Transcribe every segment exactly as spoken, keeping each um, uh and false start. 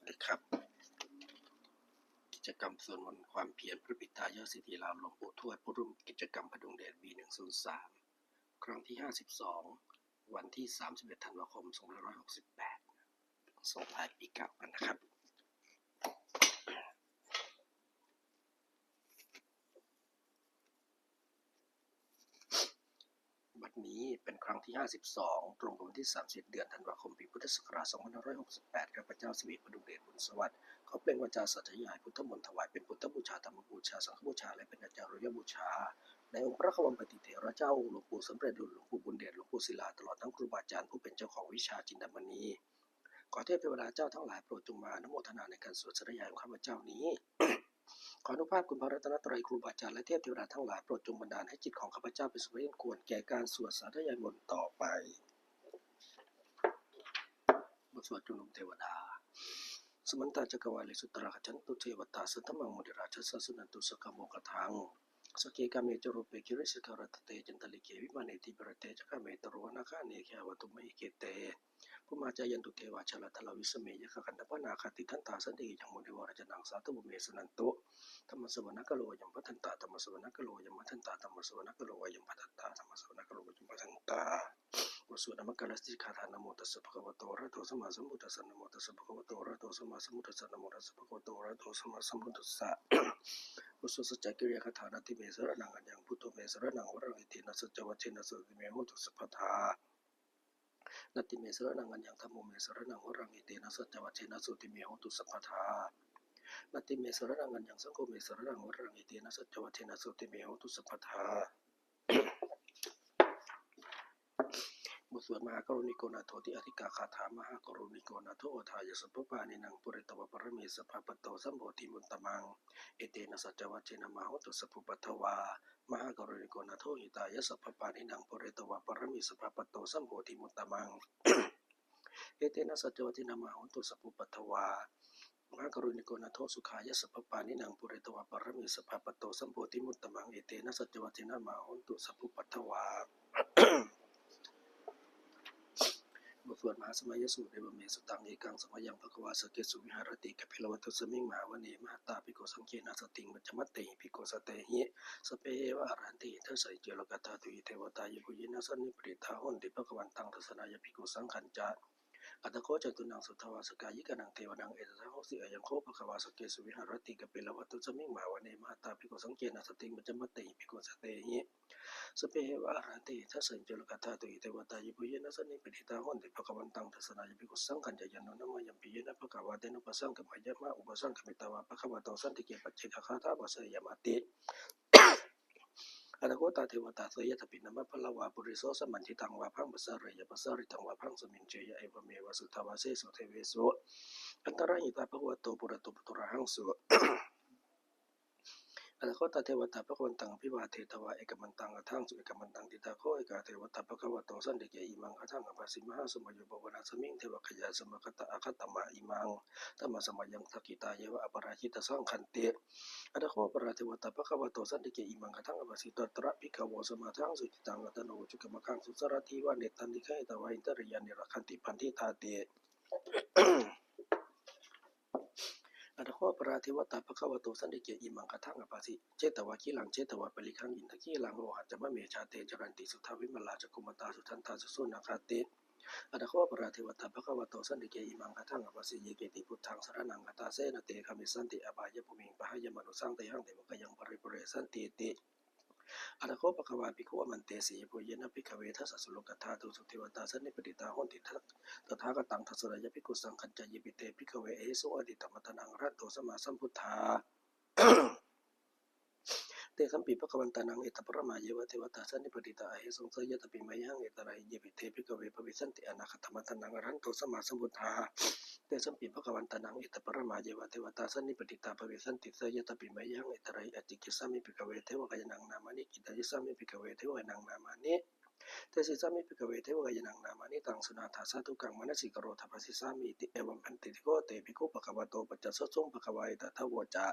นะครับ กิจกรรมสวดมนต์ความเพียรพระปิดตายอดสิทธิลาภหลวงปู่ทวดผู้ร่วมกิจกรรมพดุงเดช วี หนึ่งศูนย์สาม ครั้งที่ ห้าสิบสอง วันที่ สามสิบเอ็ด ธันวาคม สองพันห้าร้อยหกสิบแปด ส่งท้ายปีเก่ากันนะครับ บัดนี้เป็นครั้งที่ ห้าสิบสอง ตรงกับวันที่ สามสิบ เดือนธันวาคม ปีพุทธศักราช สองพันห้าร้อยหกสิบแปด ข้าพเจ้า สิริ พดุงเดช บุญสวัสดิ์ ขอเปล่งวาจาสาธยายพุทธมนต์ถวายเป็นพุทธบูชา ธรรมบูชา สังฆบูชา และเป็นอาจาริยบูชา ในองค์พระควัมปติเถระเจ้า องค์หลวงปู่สำเร็จลุน หลวงปู่บุญเดช หลวงปู่ศิลา ตลอดทั้งครูบาอาจารย์ผู้เป็นเจ้าของวิชาจินดามณี ขอเทพเทวดาเจ้าทั้งหลายโปรดจงมาอนุโมทนาในการสวดสาธยายของข้าพเจ้านี้ ขออนุภาพคุณพระรัตนตรัย ครูบาอาจารย์ และเทพเทวดาทั้งหลายโปรดจงบันดาลให้จิตของข้าพเจ้าเป็นสุขเย็นควรแก่การสวดสาธยายมนต์ต่อไป บทสวดชุมนุมเทวดา Samantā cakkavāḷesu atrāgacchantu devatā, saddhammaṃ munirājassa suṇantu saggamokkhadaṃ. Sagge kāme ca rūpe girisikharataṭe cantalikkhe vimāne, dīpe raṭṭhe ca gāme taruvanagahane gehavatthumhi khette, bhummā cāyantu devā jalathalavisame yakkhagandhabbanāgā, tiṭṭhantā santike yaṃ munivaravacanaṃ sādhavo me suṇantu. Dhammassavanakālo ayam bhadantā, dhammassavanakālo ayam bhadantā, dhammassavanakālo ayam bhadantā, dhammassavanakālo ayam bhadantā. บทสวดนมการสิทธิคาถา Namo tassa bhagavato arahato sammāsambuddhassa. Namo tassa bhagavato arahato sammāsambuddhassa. Namo tassa bhagavato arahato sammāsambuddhassa. บทสวดสัจจกิริยาคาถา Natthi me saraṇaṃ aññaṃ, buddho me saraṇaṃ varaṃ, etena saccavajjena sotthi me hotu sabbadā. Natthi me saraṇaṃ aññaṃ, dhammo me saraṇaṃ varaṃ, etena saccavajjena sotthi me hotu sabbadā. Natthi me saraṇaṃ aññaṃ, saṅgho me saraṇaṃ varaṃ, etena saccavajjena sotthi me hotu sabbadā. บทสวดมหาการุณิโกนาโถติอาทิกาคาถา Mahākāruṇiko nātho atthāya sabbapāṇinaṃ, pūretvā pāramī sabbā patto sambodhimuttamaṃ, etena saccavajjena mā hontu sabbupaddavā. Mahākāruṇiko nātho hitāya sabbapāṇinaṃ, pūretvā pāramī sabbā patto sambodhimuttamaṃ, etena saccavajjena mā hontu sabbupaddavā. Mahākāruṇiko nātho sukhāya sabbapāṇinaṃ, pūretvā pāramī sabbā patto sambodhimuttamaṃ, etena saccavajjena mā hontu sabbupaddavā. บทสวดมหาสมัยสูตร Evamme sutaṃ. Ekaṃ samayaṃ bhagavā sakkesu viharati kapilavatthusmiṃ mahāvane mahatā bhikkhusaṅghena saddhiṃ pañcamattehi bhikkhusatehi sabbeheva arahantehi. Dasahi ca lokadhātūhi devatā yebhuyyena sannipatitā honti bhagavantaṃ dassanāya bhikkhusaṅghañca. Atha kho catunnaṃ suddhāvāsakāyikānaṃ devānaṃ etadahosi: Ayaṃ kho bhagavā sakkesu viharati kapilavatthusmiṃ mahāvane mahatā bhikkhusaṅghena saddhiṃ pañcamattehi bhikkhusatehi sabbeheva arahantehi. Dasahi ca lokadhātūhi devatā yebhuyyena sannipatitā honti bhagavantaṃ dassanāya bhikkhusaṅghañca. Yannūna mayampi yena bhagavā tenupasaṅkameyyāma, upasaṅkamitvā bhagavato santike paccekagāthā bhāseyyāmāti. Atha kho tā devatā seyyathāpi nāma balavā puriso sammiñjitaṃ vā bāhaṃ pasāreyya, pasāritaṃ vā bāhaṃ sammiñjeyya, evameva suddhāvāsesu devesu antarahitā bhagavato purato pāturahaṃsu. Atha kho tā devatā bhagavantaṃ abhivādetvā ekamantaṃ aṭṭhaṃsu. Ekamantaṃ ṭhitā kho ekā devatā bhagavato santike imaṃ gāthaṃ abhāsi: Mahāsamayo pavanasmiṃ, devakāyā samāgatā, āgatamha imaṃ dhammasamayaṃ dakkhitāyeva aparājitasaṅghanti. Atha kho aparā devatā bhagavato santike imaṃ gāthaṃ abhāsi: Tatra bhikkhavo samādahaṃsu, cittaṃ attano ujukamakaṃsu, sārathīva nettāni gahetvā, indriyāni rakkhanti paṇḍitāti. Atha kho aparā devatā bhagavato santike imaṃ gāthaṃ abhāsi: Chetvā khīlaṃ chetvā palighaṃ, indakhīlaṃ ohaccamanejā, te caranti suddhā vimalā, cakkhumatā sudantā susunāgāti. Atha kho aparā devatā bhagavato santike imaṃ gāthaṃ abhāsi: Ye keci buddhaṃ saraṇaṃ gatāse, na te gamissanti apāyabhūmiṃ, pahāya mānusaṃ dehaṃ, devakāyaṃ paripūressantīti. Atha kho bhagavā bhikkhū āmantesi: Yebhuyyena bhikkhave dasasu lokadhātūsu devatā sannipatitā honti tathāgataṃ dassanāya bhikkhusaṅghañca. Yepi te bhikkhave ahesuṃ atītamaddhānaṃ arahanto sammāsambuddhā, tesampi bhagavantānaṃ etaparamāyeva devatā sannipatitā ahesuṃ, seyyathāpi mayhaṃ etarahi. Yepi te bhikkhave bhavissanti anāgatamaddhānaṃ arahanto sammāsambuddhā, tesampi bhagavantānaṃ etaparamāyeva devatā sannipatitā bhavissanti, seyyathāpi mayhaṃ etarahi. Ācikkhissāmi bhikkhave devakāyānaṃ nāmāni, kittayissāmi bhikkhave devakāyānaṃ nāmāni, desissāmi bhikkhave devakāyānaṃ nāmāni, taṃ suṇātha sādhukaṃ manasikarotha bhāsissāmīti. Evaṃ bhanteti kho te bhikkhū bhagavato paccassosuṃ. Bhagavā etadavoca: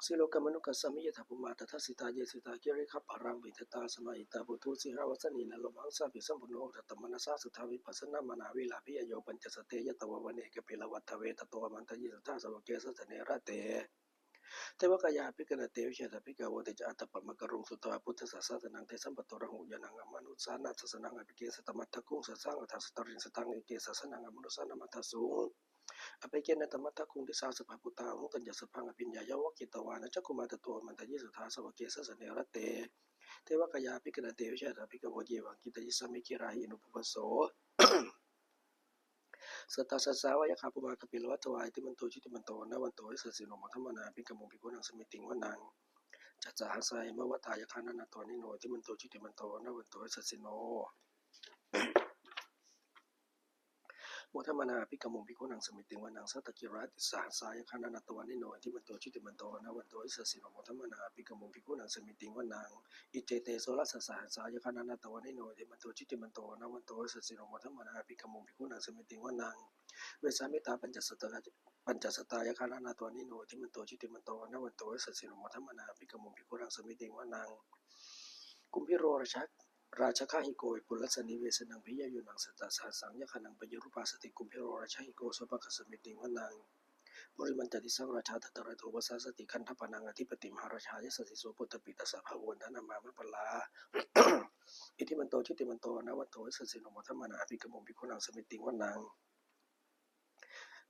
Silokamanukassāmi yattha bhummā tadassitā, ye sitā girigabbharaṃ pahitattā samāhitā. Puthū sīhāva sallīnā lomahaṃsābhisambhuno, odātamanasā suddhā vippasannamanā. Virattacittānuyo pañcasate ñatvā vane kāpilavatthave, tato āmantayi satthā sāvake sāsane rate. Devakāyā abhikkantā te vijānātha bhikkhavo. Te ca ātappamakaruṃ sutvā buddhassa sāsanaṃ, tesampāturahu ñāṇaṃ amanussāna dassanaṃ. Appeke satamaddakkhuṃ sahassaṃ atha sattariṃ, sataṃ eke sahassānaṃ amanussānamaddasuṃ. Appekenantamaddakkhuṃ disā sabbā phuṭā ahuṃ. Tañca sabbaṃ abhiññāya vavakkhitvāna cakkhumā, tato āmantayi satthā sāvake sāsane rate. Devakāyā abhikkantā te vijānātha bhikkhavo, ye vohaṃ kittayissāmi girāhi anupubbaso. Sattasahassā va yakkhā bhummā kāpilavatthavā, iddhimanto jutimanto vaṇṇavanto yasassino, modamānā abhikkāmuṃ bhikkhūnaṃ samitiṃ vanaṃ. Chasahassā hemavatā yakkhā nānattavaṇṇino, iddhimanto jutimanto vaṇṇavanto yasassino, modamānā abhikkāmuṃ bhikkhūnaṃ samitiṃ vanaṃ. Sātāgirā tisahassā yakkhā nānattavaṇṇino, iddhimanto jutimanto vaṇṇavanto yasassino, modamānā abhikkāmuṃ bhikkhūnaṃ samitiṃ vanaṃ. Iccete soḷasasahassā yakkhā nānattavaṇṇino, iddhimanto jutimanto vaṇṇavanto yasassino, modamānā abhikkāmuṃ bhikkhūnaṃ samitiṃ vanaṃ. Vessāmittā pañcasatā, pañcasatā yakkhā nānattavaṇṇino, iddhimanto jutimanto vaṇṇavanto yasassino, modamānā abhikkāmuṃ bhikkhūnaṃ samitiṃ vanaṃ. Kumbhīro rājā, rājagahiko vepullassa, nivesanaṃ bhiyyo naṃ satasahassaṃ yakkhānaṃ payirupāsati, kumbhīro rājagahiko sopāga samitiṃ vanaṃ. Purimañca disaṃ rājā dhataraṭṭho pasāsati, gandhabbānaṃ ādhipati mahārājā yasassi so. Puttāpi tassa bahavo indanāmā mahabbalā, iddhimanto jutimanto vaṇṇavanto yasassino, modamānā abhikkāmuṃ bhikkhūnaṃ samitiṃ vanaṃ.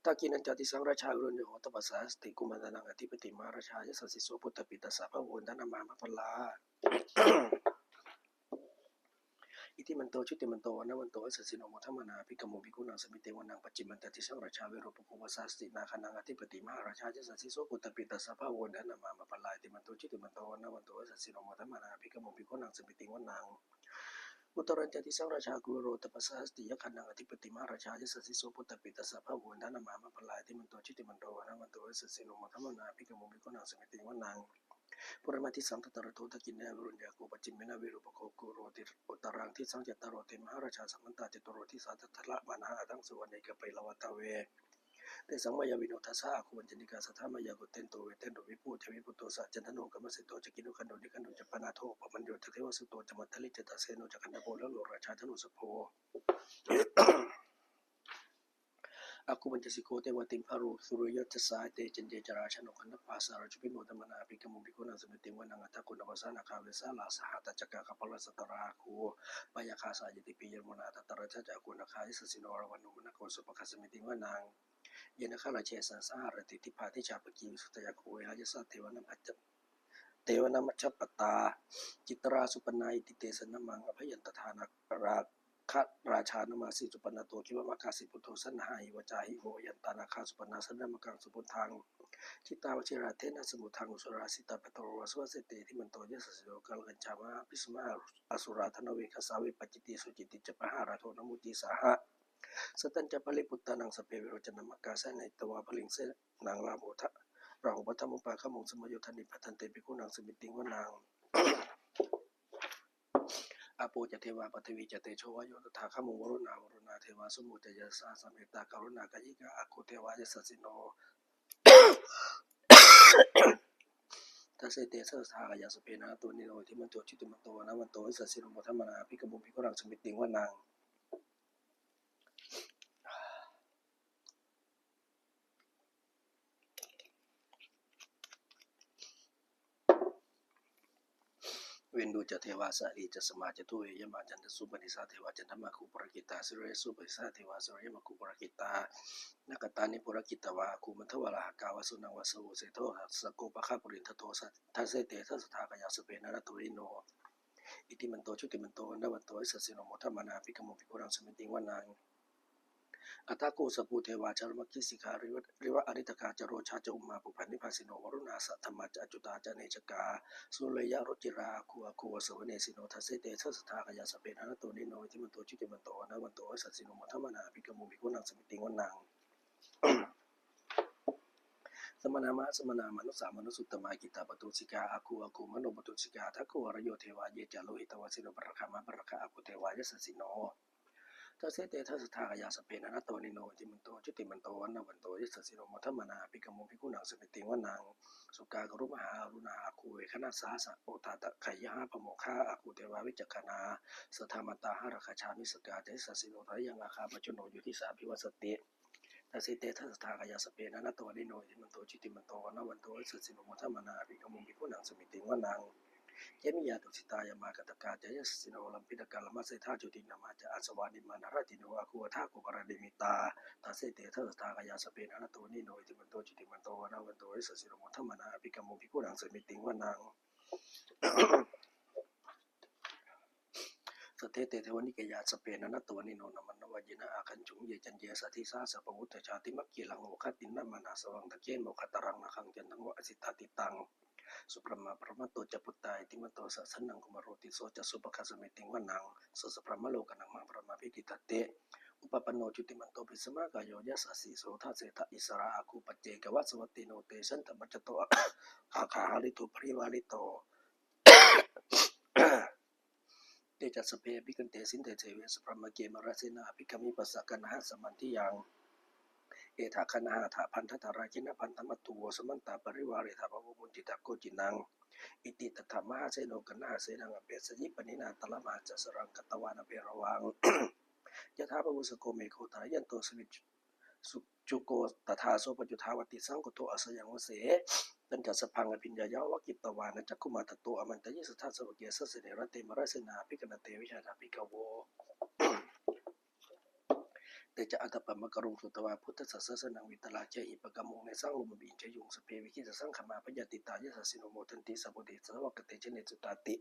Dakkhiṇañca disaṃ rājā virūḷho taṃ pasāsati, kumbhaṇḍānaṃ ādhipati mahārājā yasassi so. Puttāpi tassa bahavo indanāmā mahabbalā, iddhimanto jutimanto vaṇṇavanto yasassino, modamānā abhikkāmuṃ bhikkhūnaṃ samitiṃ vanaṃ. Pacchimañca disaṃ rājā virūpakkho pasāsati, nāgānaṃ ādhipati mahārājā yasassi so. Puttāpi tassa bahavo indanāmā mahabbalā, iddhimanto jutimanto vaṇṇavanto yasassino, modamānā abhikkāmuṃ bhikkhūnaṃ samitiṃ vanaṃ. Uttarañca disaṃ rājā kuvero taṃ pasāsati, yakkhānaṃ ādhipati mahārājā yasassi so. Puttāpi tassa bahavo indanāmā mahabbalā, iddhimanto jutimanto vaṇṇavanto yasassino, modamānā abhikkāmuṃ bhikkhūnaṃ samitiṃ vanaṃ. Purimaṃ disaṃ dhataraṭṭho, dakkhiṇena virūḷhako, pacchimena virūpakkho kuvero. Uttaraṃ disaṃ cattāro te mahārājā, samantā caturo disā daddallamānā aṭṭhaṃsu vane kāpilavatthave. Tesaṃ māyāvino dāsā āgū vañcanikā saṭhā, māyā kuṭeṇḍu veṭeṇḍu viṭū ca viṭuṭo saha, candano kāmaseṭṭho ca kinnughaṇḍu nighaṇḍu ca, panādo opamañño ca devasūto ca mātali ca, taseno ca gandhabbo naḷo rājā janosabho. Āgū pañcasikho te vātī ṭhāro suriyo cassa, te caññe ca rājāno gandhabbā saha rājubhi, modamānā abhikkāmuṃ bhikkhūnaṃ samitiṃ vanaṃ. Athāgū nābhasā nāgā vesālā saha, tacchakā kambalassatarā āgū, pāyāgā saha ñātibhi yamunā dhataraṭṭhā ca. Āgū nāgā yasassino rāvaṇo mahānāgo sopāga samitiṃ vanaṃ. Ye nāgarāje sahasā haranti dibbā dijā pakkhi visuddhacakkhū, vehāyasā te vanamajjha, te vanamajjhapattā citrā supaṇṇā iti tesa nāmaṃ. Abhayantadā nāgarā kha rājānamāsi supaṇṇato khemamakāsi buddho, saṇhāhi vācāhi upavhayantā nāgā supaṇṇā saraṇamakaṃsu buddhaṃ. Jitā vajirahatthena samuddaṃ asurā sitā, bhātaro vāsavassete iddhimanto yasassino. Kālakañjā mahābhismā asurā dānaveghasā, vepacitti sucitti ca pahārādo namucī saha. Satañca baliputtānaṃ sabbe verocanāmakā, sannayhitvā baliṃ senaṃ rāhubhaddamupāgamuṃ, samayodāni bhaddante bhikkhūnaṃ samitiṃ vanaṃ. Āpo ca devā paṭhavī ca tejo vāyo tadāgamuṃ, varuṇā vāruṇā devā somo ca yasasā saha, mettākaruṇākāyikā āgū devā yasassino. Dasete dasadhā kāyā sabbe nānattavaṇṇino, iddhimanto jutimanto vaṇṇavanto yasassino, modamānā abhikkāmuṃ bhikkhūnaṃ samitiṃ vanaṃ. Veṇḍū ca devā sahalī ca, saha mātā ca dukkhādumānenā, candassūpanisā devā candamāgū purakkhitā, suriyassūpanisā devā suriyamāgū purakkhitā, nakkhattāni purakkhitvā āgū mandavalāhakā, vasūnaṃ vāsavo seṭṭho saha sakkopāga purindado. Dasete dasadhā kāyā sabbe nānattavaṇṇino, iddhimanto jutimanto vaṇṇavanto yasassino, modamānā abhikkāmuṃ bhikkhūnaṃ samitiṃ vanaṃ. Athāgū sahabhū devā jalamaggisikhāriva, ariṭṭhakā ca rojā ca ummāpupphanibhāsino, varuṇā sahadhammā ca accutā ca anejakā, sūleyyarucirā āgū āgū vāsavanesino. Dasete dasadhā kāyā sabbe nānattavaṇṇino, iddhimanto jutimanto vaṇṇavanto yasassino, modamānā abhikkāmuṃ bhikkhūnaṃ samitiṃ vanaṃ. Samānā mahāsamānā mānusā mānusuttamā, khiḍḍāpadūsikā āgū āgū manopadūsikā, athāgū harayo devā ye ca lohitavāsino, pāragā mahāpāragā āgū devā yasassino. Dasete dasadhā kāyā sabbe nānattavaṇṇino, iddhimanto jutimanto vaṇṇavanto yasassino, modamānā abhikkāmuṃ bhikkhūnaṃ samitiṃ vanaṃ. Sukkā karumhā aruṇā āgū veghanasā saha, odātagayhā pāmokkhā āgū devā vicakkhaṇā. Sadāmattā hāragajā missakā ca yasassino, thanayaṃ āga pajjunno yo disā abhivassati. Dasete dasadhā kāyā sabbe nānattavaṇṇino, iddhimanto jutimanto vaṇṇavanto yasassino, modamānā abhikkāmuṃ bhikkhūnaṃ samitiṃ vanaṃ. Khemiyā tusitā yāmā kaṭṭhakā ca yasassino, lambitakā lāmaseṭṭhā jotināmā ca āsavā, nimmānaratino āgū athāgū paranimmitā. Dasete dasadhā kāyā sabbe nānattavaṇṇino, iddhimanto jutimanto vaṇṇavanto yasassino, modamānā abhikkāmuṃ bhikkhūnaṃ samitiṃ vanaṃ. Saṭṭhete devanikāyā sabbe nānattavaṇṇino, nāmanvayena āgañchuṃ ye caññe sadisā saha. Pavutthajātimakkhilaṃ oghatiṇṇamanāsavaṃ, dakkhemoghataraṃ nāgaṃ candaṃva asitātitaṃ. Subrahmā paramatto ca puttā iddhimato saha, sanaṅkumāro tisso ca sopāga samitiṃ vanaṃ. Sahassabrahmalokānaṃ mahābrahmābhitiṭṭhati. Upapanno jutimanto bhismākāyo yasassi so, dasettha issarā āgū paccekavasavattino. Tesañca majjhato āgā hārito parivārito. Te ca sabbe abhikkante sainde deve, sabrahmake mārasenā abhikkāmi, passa kaṇhassa mandiyaṃ. Etha gaṇhatha bandhatha rāgena bandhamatthu vo, samantā parivāretha mā vo muñcittha koci naṃ. Iti tattha mahāseno kaṇhasenaṃ apesayi, pāṇinā talamāhacca saraṃ katvāna bheravaṃ. Yathā pāvussako megho thanayanto savijjuko, tadā so paccudāvatti saṅkuddho asayaṃvase. Tañca sabbaṃ abhiññāya vavakkhitvāna cakkhumā, tato āmantayi satthā sāvake sāsane rate. Mārasenā abhikkantā te vijānātha bhikkhavo. Te ca ātappamakaruṃ sutvā buddhassa sāsanaṃ, vītarāgehi pakkāmuṃ nesaṃ lomampi iñjayuṃ. Sabbe vijitasaṅgāmā bhayātītā yasassino, modanti saha bhūtehi sāvakā te janesutāti.